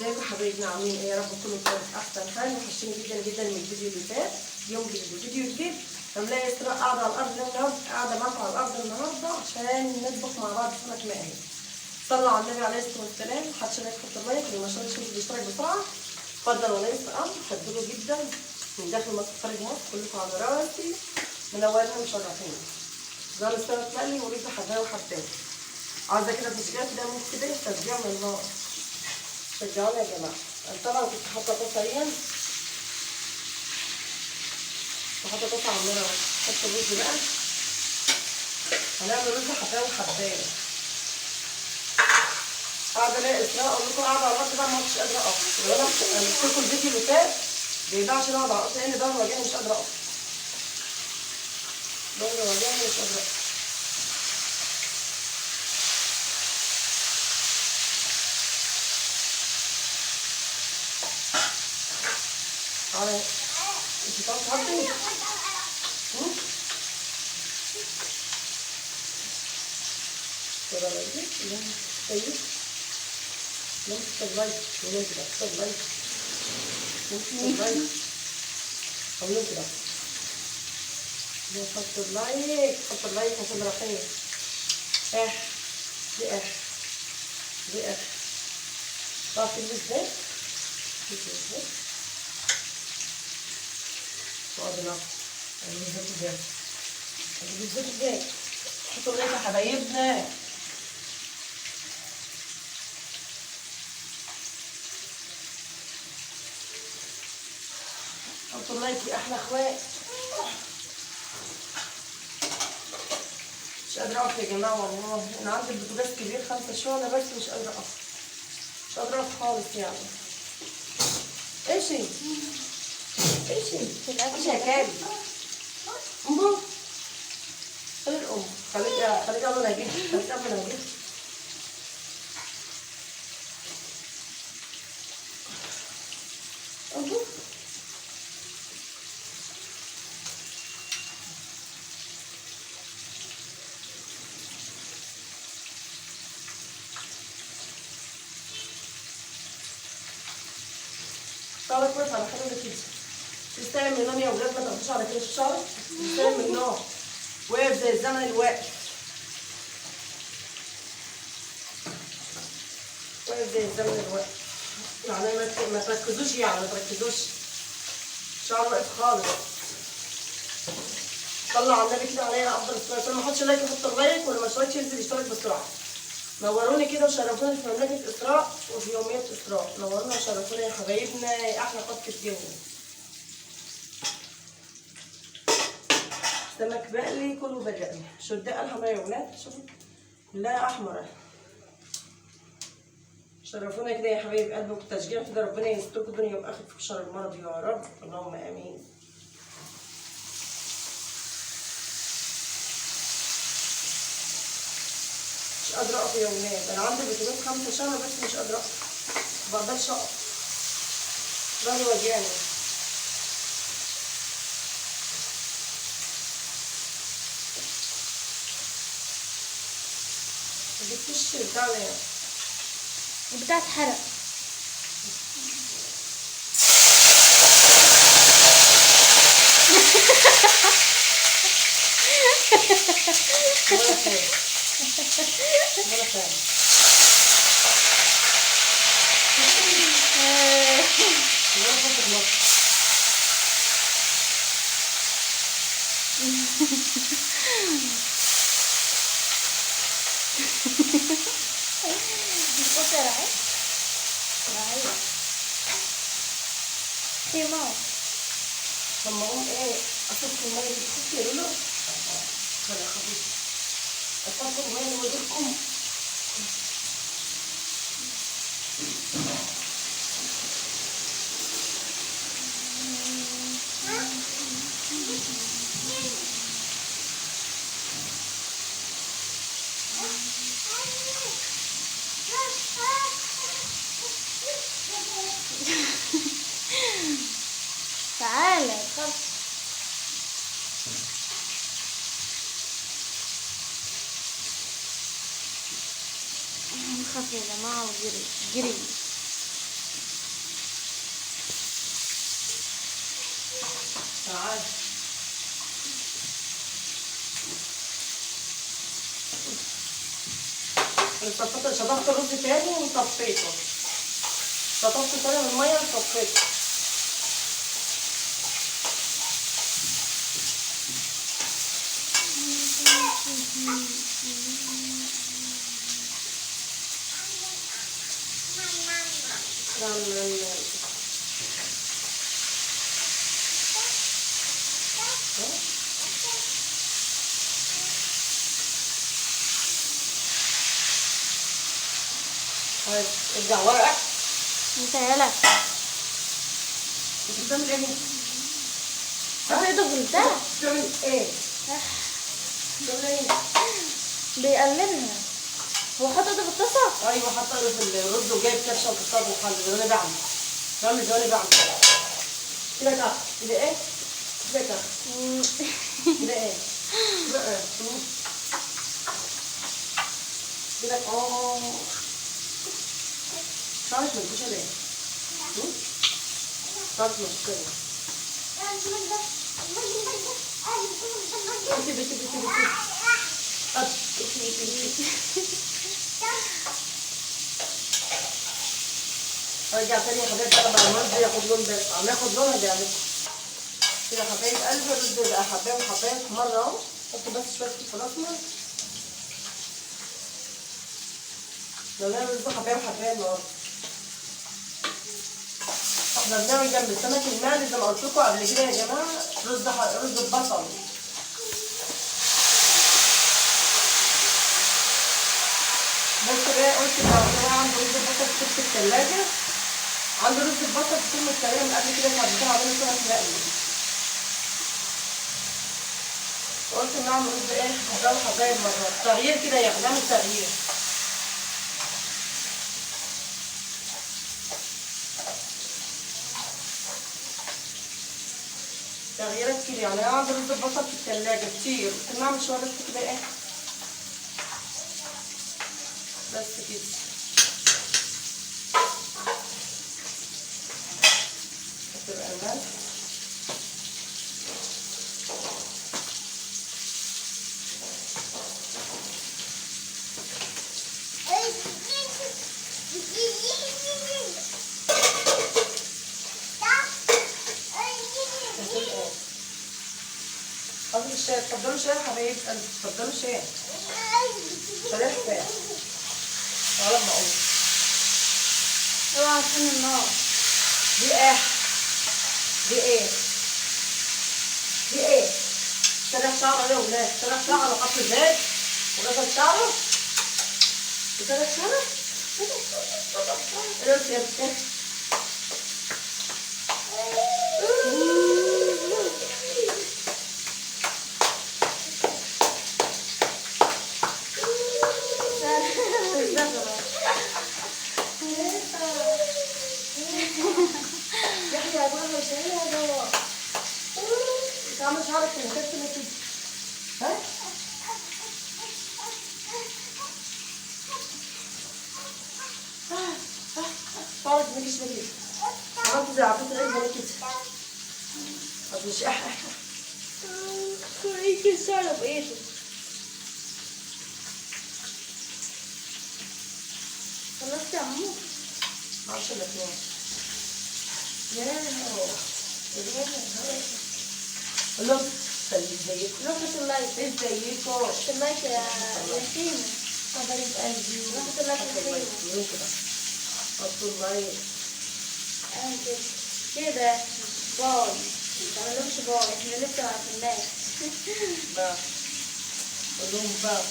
ازيكم حبايبنا؟ عاملين ايه؟ يا رب تكونوا بخير احسن حال. وحشتني جدا جدا من الفيديو اللي فات. يوم جديد وفيديو جديد. فملاقي اسراء قاعدة على الارض النهارده، قاعدة معاكم على الارض النهارده عشان نطبخ مع بعض سمك مقلي. صلوا على النبي عليه الصلاة والسلام. محدش يحط ال like، واللي ما شاركش يشترك بسرعة. اتفضل وليس امر، فضلوا جدا من داخل مصر خارج مصر، كلكم على راسي، منورين ومشرفين. زار السمك مقلي ورز حبايه وحبايه. عاوزه كده تشجيع كده ممكن كده تشجيع من النار. شجعونا يا جماعة. انا طبعا كنت حاطه طاسه اهي، حاطه طاسه على النار اهو. حط الرز بقى، هنعمل رز حبايه وحبايه. قاعدة الاقي اسراء اقول لكم قاعدة على الارض بقى، ما كنتش قادرة اقف. لو انا قلت لكم الفيديو اللي فات جايباه عشان اقعد على الارض لان ظهري وجعني مش قادرة اقف. ظهري وجعني مش قادرة اقف. على انت بتعرفي تهضمي؟ طيب نمسك ال like ونمسك ال like نمسك ال like ونمسك نحط ال like، حط ال like عشان رايحين. اح دي اح دي اح. تعرفي تلبسي ازاي؟ تلبسي ازاي؟ اقعد ناكل. ازاي؟ ازاي؟ حطوا ال like يا حبايبنا. حطوا ال like يا احلى اخوات. مش قادرة اقف يا جماعة والله. انا عندي البوتاجاز كبير 5 شعلة بس مش قادرة اقف، مش قادرة اقف خالص يعني. امشي امشي امشي يا كابي. امبو خلي الام، خليك خليك قبل ما اجيب، خليك قبل ما اجيب. امبو شعرك واقف على حاله كده. تستلم من النوم يا ولاد، ما تاخدوش على كده. شعرك تستلم من النوم واقف زي الزمن الواقف، واقف زي الزمن الواقف. يعني ما تركزوش، يعني ما تركزوش. شعره واقف خالص. طلع على النبي كده عليا افضل الصلاة. كل ما احطش like يحط ال like، واللي ما اشتركش ينزل يشترك بسرعة. نوروني كده وشرفوني في مملكة اسراء وفي يوميات اسراء. نورونا وشرفونا يا حبايبنا، يا احلى قط في الدنيا. سمك مقلي كله برقني. شو الدقة الحمراء يا ولاد؟ شوفوا كلها احمر. شرفونا كده يا حبايب قلبي وبالتشجيع كده. ربنا يستركم الدنيا واخر في شر المرض يا رب، اللهم امين. مش قادرة اقف يا ولاد. انا عندي بوتاجاز 5 شهر بس مش قادرة اقف، ما بقدرش اقف، ظهري وجعني. ما جبتش بتاع ليه؟ البتاع اتحرق. ولا خير ولا خير. ولا خير. لما اقوم ايه اصب المية دي تخف يا لولو. خليها خفيفة. اصب المية اللي وديلكم. تعالى خلاص. نخاف يا جماعة وجري جري. تعال. انا شطفت الرز تاني وصفيته. شطفت تاني من المية وصفيته. طيب ارجع ورقك. انت يلا. انت بتعمل ايه؟ حط ايده في البتاع. بتعمل ايه؟ بتعمل ايه؟ بيقلبها. هو حط ايده في الطاسه؟ ايوه حط ايده في الرز وجايب كبشة وحطها في الحلة زي ما انا بعمل. بعمل زي ما انا بعمل. كده كده كده ايه؟ كده كده كده ايه؟ كده ايه؟ كده اه. شعرك منكوشة ليه؟ شعرك منكوشة ليه؟ بصي بصي بصي بصي. ارجع تاني يا حبايب بقى مع الرز ياخد لون، بس عم ياخد لون ارجع لكم كده يا حبايب قلبي. الرز بقى حبايه وحبايه مرة اهو. حط بس شوية فلفل اسمر. لو نعمل رز حبايه وحبايه النهارده. احنا بنعمل جنب السمك المقلي زي ما قلت لكم قبل كده يا جماعة رز البصل. بس بقى قلت لو انا عنده رز البصل كتير في الثلاجة، عنده رز البصل كتير من الثلاجة من قبل كده كان بتاع عامل سمك مقلي. قلت ان اعمل رز ايه حبايه وحبايه المرة، تغيير كده يعني، نعمل تغيير. تغييرات كتير يعني. انا عندي رز البصل في الثلاجة كتير، قلت نعمل شوية بس كده ايه بس كده. تبقى الملح. قصدي الشاي. اتفضلوا شاي يا حبايب قلبي، اتفضلوا شاي. شاي كفاية. تعالى اما اقول. اوعى عشان النار. دي ايه؟ دي ايه؟ دي ايه؟ سرح شعره يا ولاد، سرح شعره وحط زيت وغسل شعره. وسرح شعره؟ ايه يا بنت؟ يحيى يا بابا مش عيني يا بابا. انت عامل شعرك مكتل كده. ها؟ شعرك ما يجيش كده. عملت زي عفريت العيد كده. طب مش اح اح. ايه شعره بايده. خلصت يا عمو؟ 10 ل 2. يا قول ازيكم؟ روحوا ال like. ازيكم؟ ال like يا ياسين حبايب قلبي. روحوا ال like يا ياسين. حطوا ال like. انا كده كده bye. ما تعملهمش bye، احنا لسه ما قفلناش. bye قول لهم bye.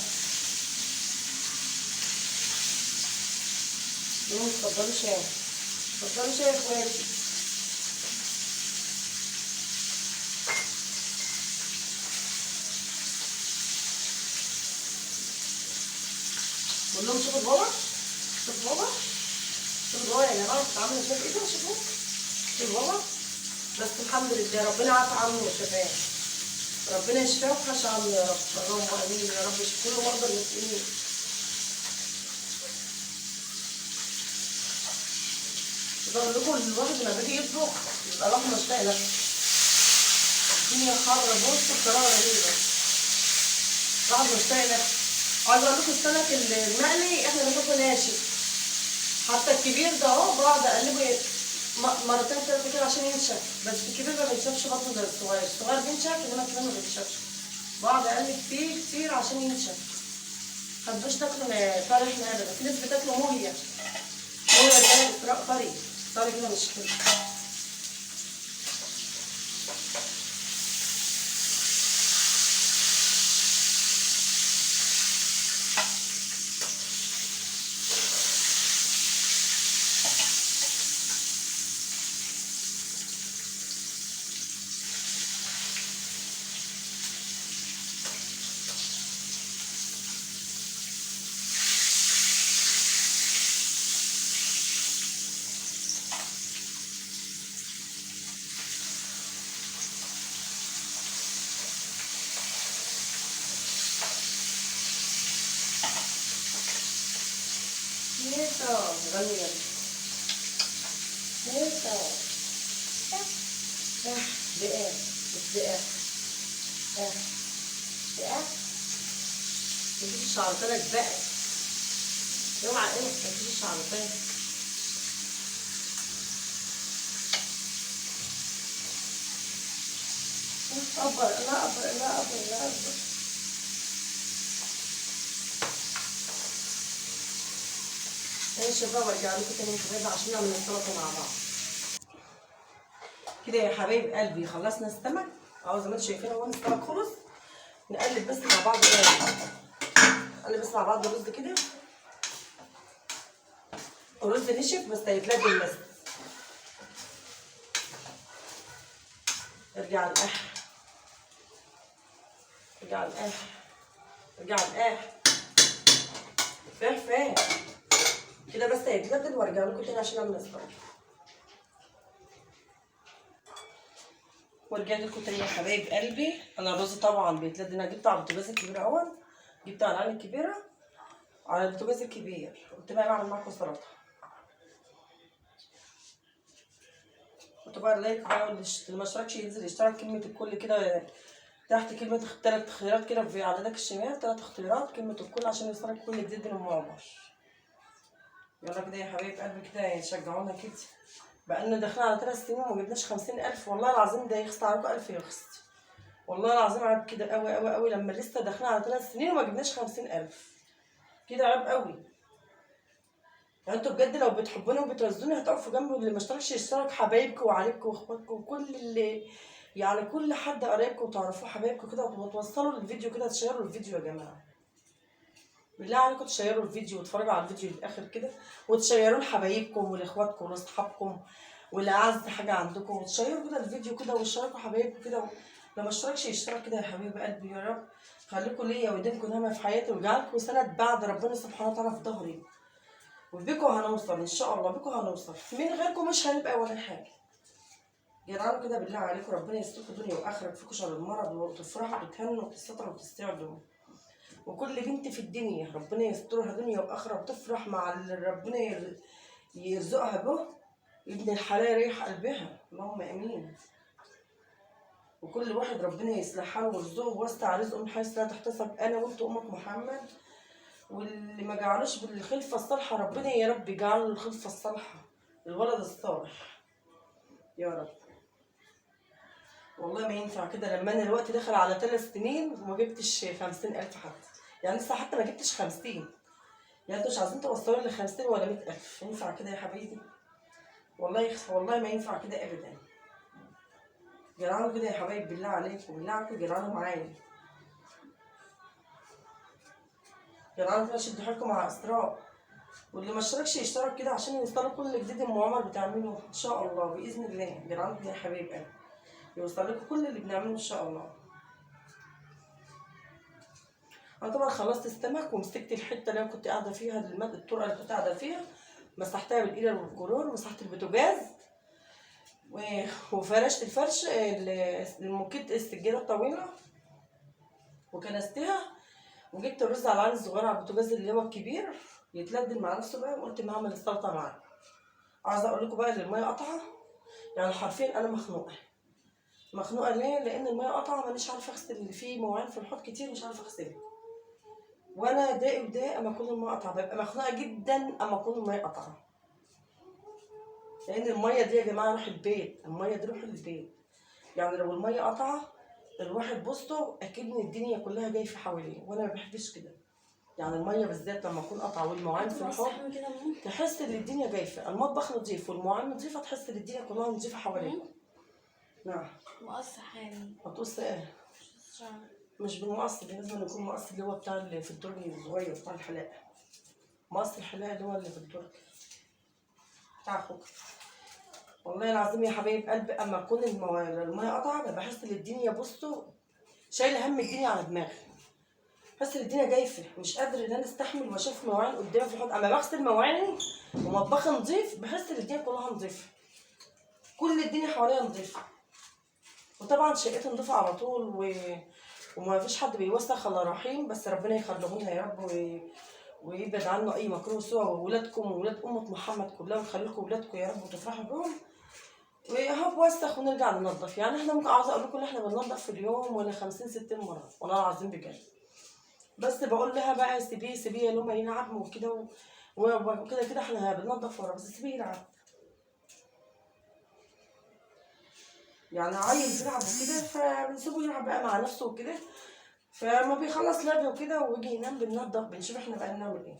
قول لهم اتفضلوا شاي. اتفضلوا شاي يا اخواتي. قول لهم شوفوا بابا، شوفوا بابا، شوفوا بابا يا جماعة بتتعامل ازاي بايده. شوفوا شوفوا بابا. بس الحمد لله ربنا عفى عنه وشفاه. ربنا يشفاه ويحش عنه يا رب. اللهم امين يا رب. يشفي كل مرضى المسلمين. بقول لكم الواحد لما بيجي يطبخ يبقى الواحد مش طايق نفسه. الدنيا حر، بصوا بطريقة رهيبة. الواحد مش طايق نفسه. عايزه اقول لكم السمك المقلي احنا بنحبه ناشف، حتى الكبير ده اهو بقعد اقلبه مرتين ثلاثة كده عشان ينشف، بس الكبير ما بينشفش برضه زي الصغير، الصغير بينشف انما الكبير ما بينشفش. بقعد اقلب فيه كتير عشان ينشف. ما تحبوش تاكلوا طري احنا ابدا، في ناس بتاكله مهيه، مهيه ده اسراء طري طري كده مش حلو. غني يلا نيسا بقى بقى بقى مفيش شعرتك بقى، اوعى ايه مفيش شعرتك. أكبر لا أكبر لا أكبر لا أكبر. ماشي بقى، وارجع لكم تاني يا حبايبي عشان نعمل السلطة مع بعض. كده يا حبايب قلبي خلصنا السمك اهو زي ما انتم شايفين، اهو السمك خلص. نقلب بس مع بعض ايه، نقلب بس مع بعض الرز كده. الرز نشف بس هيتلدن بس. ارجع القح، ارجع القح، ارجع القح، فاح فاح كده بس هيتلدن، وارجع لكم تاني عشان اعمل السلطة. ورجعت لكم تاني يا حبايب قلبي. انا الرز طبعا بيتلدن، انا جبته على البوتاجاز الكبير اهو، جبته على العين الكبيرة، على البوتاجاز الكبير. قلت بقى بعمل معاكم سلطة. حطوا بقى ال like بقى، واللي ما اشتركش ينزل يشترك. كلمة الكل كده تحت، كلمة 3 اختيارات كده في على ايدك الشمال، 3 اختيارات كلمة الكل عشان يوصلك كل جديد من ام عمر. يلا كده يا حبايب قلبي كده يشجعونا كده، بقالنا داخلين على 3 سنين وما جبناش 50,000. والله العظيم ده يخص عليكم 1000 يخص، والله العظيم عيب كده قوي قوي قوي لما لسه داخلين على 3 سنين وما جبناش 50,000 كده، عيب قوي. يعني انتوا بجد لو بتحبوني وبترزوني هتقفوا جنبي، واللي ما اشتركش يشترك، حبايبكم وعليكم واخواتكم وكل اللي يعني كل حد قرايبكم وتعرفوه حبايبكم كده، وتوصلوا الفيديو كده، تشيروا الفيديو يا جماعة. بالله عليكم تشيروا الفيديو وتتفرجوا على الفيديو للاخر كده، وتشيروه لحبايبكم ولاخواتكم ولاصحابكم ولاعز حاجة عندكم، وتشيروا كده الفيديو كده وتشاركوا حبايبكم كده. لو ما اشتركش يشترك كده يا حبيب قلبي. يا رب خليكم ليا ودينكم نعمه في حياتي، ويجعلكم سند بعد ربنا سبحانه وتعالى في ظهري، وبيكم هنوصل ان شاء الله، بيكم هنوصل، من غيركم مش هنبقى ولا حاجة. جدعان كده بالله عليكم، ربنا يستركم دنيا واخره، يكفيكم شر المرض، وتفرحوا وتهنوا وتستروا وتستعدوا. وكل بنت في الدنيا ربنا يسترها دنيا واخره، وتفرح مع اللي ربنا يرزقها به، ابن الحلال يريح قلبها، اللهم امين. وكل واحد ربنا يصلح حاله ويرزقه ويوسع رزقه من حيث لا تحتسب، انا وانت امه محمد. واللي ما جعلوش بالخلفه الصالحة ربنا يا رب يجعله الخلفة الصالحة، الولد الصالح يا رب. والله ما ينفع كده لما انا الوقت دخل على 3 سنين وما جبتش 50,000 حتى، يعني لسه حتى ما جبتش 50، يعني انتوا مش عايزين توصلوا ل 50 ولا 100,000. ينفع كده يا حبايبي؟ والله والله ما ينفع كده ابدا. جرعانوا كده يا حبايب بالله عليكم، بالله عليكم جرعانوا معايا، جرعانوا كده، شدوا حيلكم مع اسراء. واللي ما اشتركش يشترك كده عشان يوصلوا كل جديد ام عمر بتعمله ان شاء الله باذن الله. جرعانوا كده يا حبايب قلبي، يوصل لكم كل اللي بنعمله ان شاء الله. انا طبعا خلصت السمك ومسكت الحتة اللي انا كنت قاعدة فيها، الطرقه اللي كنت قاعدة فيها، مسحتها بالقيره والكلور، ومسحت البوتاجاز، وفرشت الفرش الموكيت السجادة الطويلة وكنستها، وجبت الرز على العين الصغيرة على البوتاجاز اللي هو الكبير يتلدن مع نفسه بقى، وقلت ما هعمل السلطة معاه. عايزه اقول لكم بقى ان المية قطعه، يعني حرفيا انا مخنوقه، مخنوقه ليه؟ لان المية قطعه، مانيش عارفه اغسل، في مواعين في الحوض كتير مش عارفه اغسلها. وانا داقي وضايق اما اكون المية قطعه، ببقى مخنوقه جدا اما اكون المية قطعه. لان المية دي يا جماعة روح البيت، المية دي روح البيت. يعني لو المية قطعه الواحد بصته اكيد ان الدنيا كلها جاية في حواليه، وانا ما بحبش كده. يعني المية بالذات لما اكون قطعه والمواعين في الحوض تحس ان الدنيا جايفه، المطبخ نظيف والمواعين نظيفة، تحس ان الدنيا كلها نظيفة حواليك. نعم. مقص حامي. هتقص ايه؟ مش بالمقص، لازم يكون مقص اللي هو بتاع اللي في الدرج الصغير بتاع الحلاقة. مقص الحلاقة اللي هو اللي في الدرج بتاع اخوك. والله العظيم يا حبايب قلبي اما اكون المية قطعه بحس ان الدنيا بصوا شايله هم الدنيا على دماغي. بحس ان الدنيا جايفه، مش قادرة ان انا استحمل واشوف مواعين قدامي في الحوض. اما بغسل مواعيني ومطبخي نظيف بحس ان الدنيا كلها نظيفة، كل الدنيا حواليا نظيفة. وطبعا شقتي نظيفة على طول وما فيش حد بيوسخ الا رحيم، بس ربنا يخليهم لنا يا رب ويبعد عنه اي مكروه سوء، وولادكم وولاد امه محمد كلها، ويخلي لكم ولادكم يا رب وتفرحوا بهم. وهو بوسخ ونرجع ننظف. يعني احنا ممكن عاوزه اقول لكم ان احنا بننظف في اليوم ولا 50 60 مرة والله العظيم بجد. بس بقول لها بقى سيبيه سيبيه يا لومه يلعب وكده وكده كده احنا بننظف ورا، بس سيبيه يلعب. يعني عيل بيلعب وكده فبنسيبه يلعب بقى مع نفسه وكده، فما بيخلص لعب وكده ويجي ينام بننضف، بنشوف احنا بقى نعمل ايه،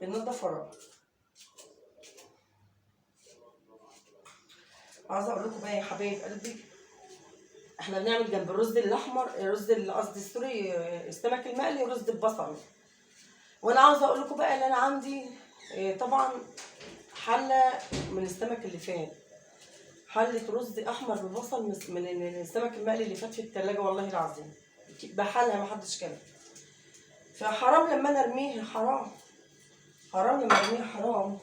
بننضف وراه. عايزه اقول لكم بقى يا حبايب قلبي، احنا بنعمل جنب الرز الاحمر، الرز قصدي سوري، السمك المقلي ورز البصل. وانا عاوزه اقول لكم بقى ان انا عندي طبعا حله من السمك اللي فات، حله رز احمر بالبصل من السمك المقلي اللي فات في التلاجة والله العظيم بحالها ما حدش كلها. فحرام لما انا ارميها، حرام حرام لما ارميها، حرام.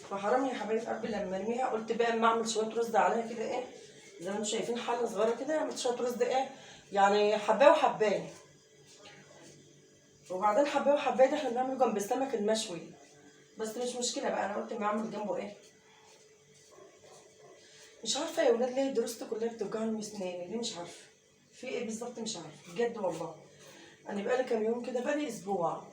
فحرام يا حبايب قلبي لما ارميها. قلت بقى اما اعمل شوية رز عليها كده، ايه زي ما انتم شايفين حله صغيرة كده، عملت شوية رز ايه يعني حبايه وحبايه. وبعدين حبايه وحبايه ده احنا بنعمله جنب السمك المشوي، بس مش مشكلة بقى، انا قلت ما اعمل جنبه ايه. مش عارفه يا ولاد ليه دروستي كلها بتوجعني من اسناني ليه، مش عارفه في ايه بالظبط، مش عارفه بجد والله. انا بقالي كام يوم كده، بقالي اسبوع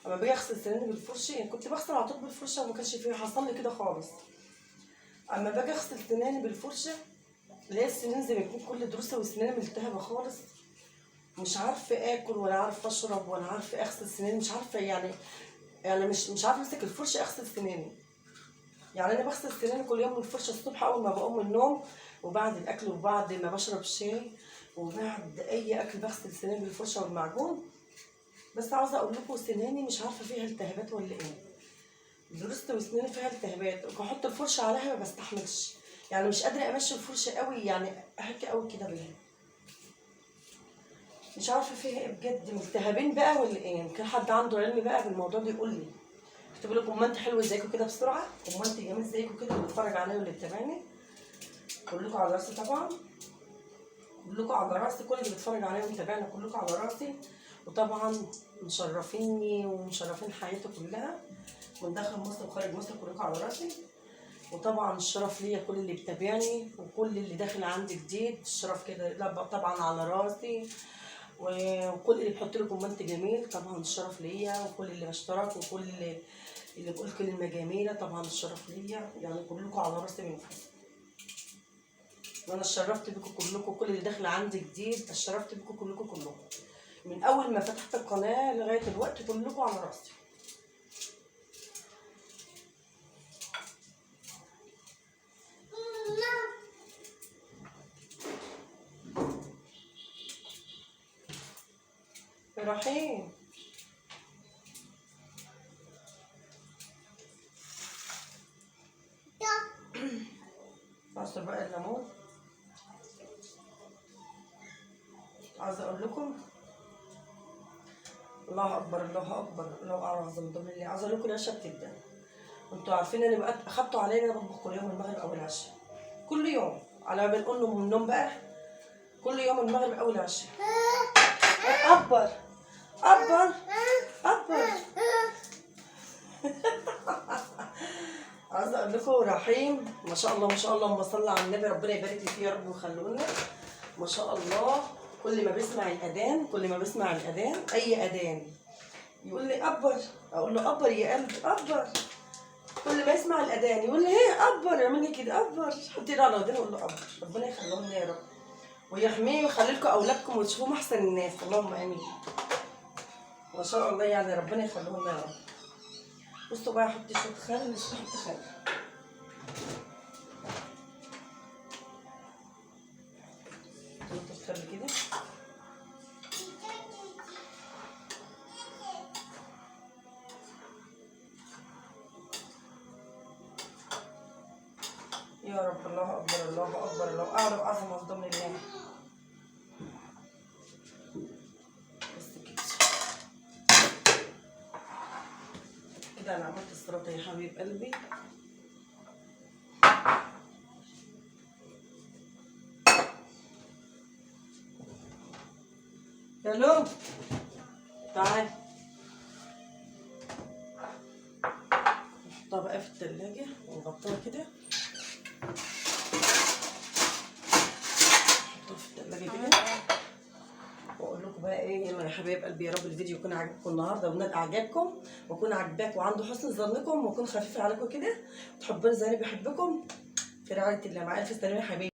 اما باجي اغسل سناني بالفرشه، يعني كنت بغسل على طول بالفرشه وما كانش فيه حصل لي كده خالص. اما باجي اغسل سناني بالفرشه الاقي السنان زي ما يكون كل ضروسي وسناني ملتهبه خالص، مش عارفه اكل ولا عارفه اشرب ولا عارفه اغسل سناني، مش عارفه يعني مش عارفه امسك الفرشة اغسل سناني. يعني انا بغسل سناني كل يوم بالفرشه الصبح اول ما بقوم من النوم، وبعد الاكل وبعد ما بشرب شاي وبعد اي اكل بغسل سناني بالفرشه والمعجون. بس عاوزه اقول لكم سناني مش عارفه فيها التهابات ولا ايه، ضروستي وسناني فيها التهابات، بحط الفرشة عليها ما بستحملش، يعني مش قادرة امشي الفرشة قوي، يعني احك قوي كده بيها، مش عارفه فيها ايه بجد، ملتهبين بقى ولا ايه؟ يمكن حد عنده علم بقى بالموضوع ده يقول لي. اكتبوا لي comment حلو زيكم كده بسرعة، comment جميل زيكم كده اللي بيتفرج عليا واللي بيتابعني، كلكم على راسي طبعا، كلكم على راسي، كل اللي بيتفرج عليا ومتابعني كلكم على راسي. وطبعا مشرفيني ومشرفين حياتي كلها من داخل مصر وخارج مصر، كلكم على راسي. وطبعا الشرف ليا كل اللي بيتابعني وكل اللي داخل عندي جديد، الشرف كده طبعا على راسي، وكل اللي بيحط لي comment جميل طبعا الشرف ليا، وكل اللي بشترك وكل اللي بيقول كلمة جميلة طبعا الشرف ليا، يعني كلكم على راسي من فوق. وانا اتشرفت بيكم كلكم، كل اللي داخل عندي جديد اتشرفت بيكم كلكم من اول ما فتحت القناة لغاية الوقت، كلكم على راسي. رحيم عصر بقى الليمون. عايزه اقول لكم الله اكبر الله اكبر الله اعظم ضمن اللي عايزه اقول لكم العشاء بتبدا. انتوا عارفين انا بقى اخدتوا عليا ان انا بطبخ كل يوم المغرب او العشاء، كل يوم على ما بنقول له من النوم بقى، كل يوم المغرب او العشاء. اكبر اكبر اكبر. عايزه اقول لكم رحيم ما شاء الله ما شاء الله، اللهم صل على النبي، ربنا يبارك لي فيه يا رب ويخليه لنا. ما شاء الله كل ما بيسمع الاذان، كل ما بيسمع الاذان اي اذان يقول لي أبر، اقول له أبر يا قلب أبر. كل ما يسمع الاذان يقول لي ايه أبر، يعمل لي كده أبر، حط ايده على ودانه ويقول له أبر. ربنا يخليهم لنا يا رب ويحميه ويخلي لكم اولادكم وتشوفوهم احسن الناس، اللهم امين. ما شاء الله يعني ربنا يخليهم لنا يا رب. بصوا بقى احط شوية خل، مش هحط خل. نحط الخل كده. يا رب الله اكبر الله اكبر الله اعلى واعظم افضل من الله. بس كده كده انا عملت السلطة يا حبيب قلبي. يا لو تعال نحطها بقى في التلاجة ونغطيها كده، نحطها في التلاجة كده. واقول لكم بقى ايه، يلا يا حبايب قلبي يا رب الفيديو يكون عاجبكم النهارده ونال اعجابكم، واكون عاجباكم وعنده حسن ظنكم، واكون خفيفة عليكم كده، وتحبوني زي ما انا بحبكم. في رعاية الله، مع الف سلامه يا حبايبي.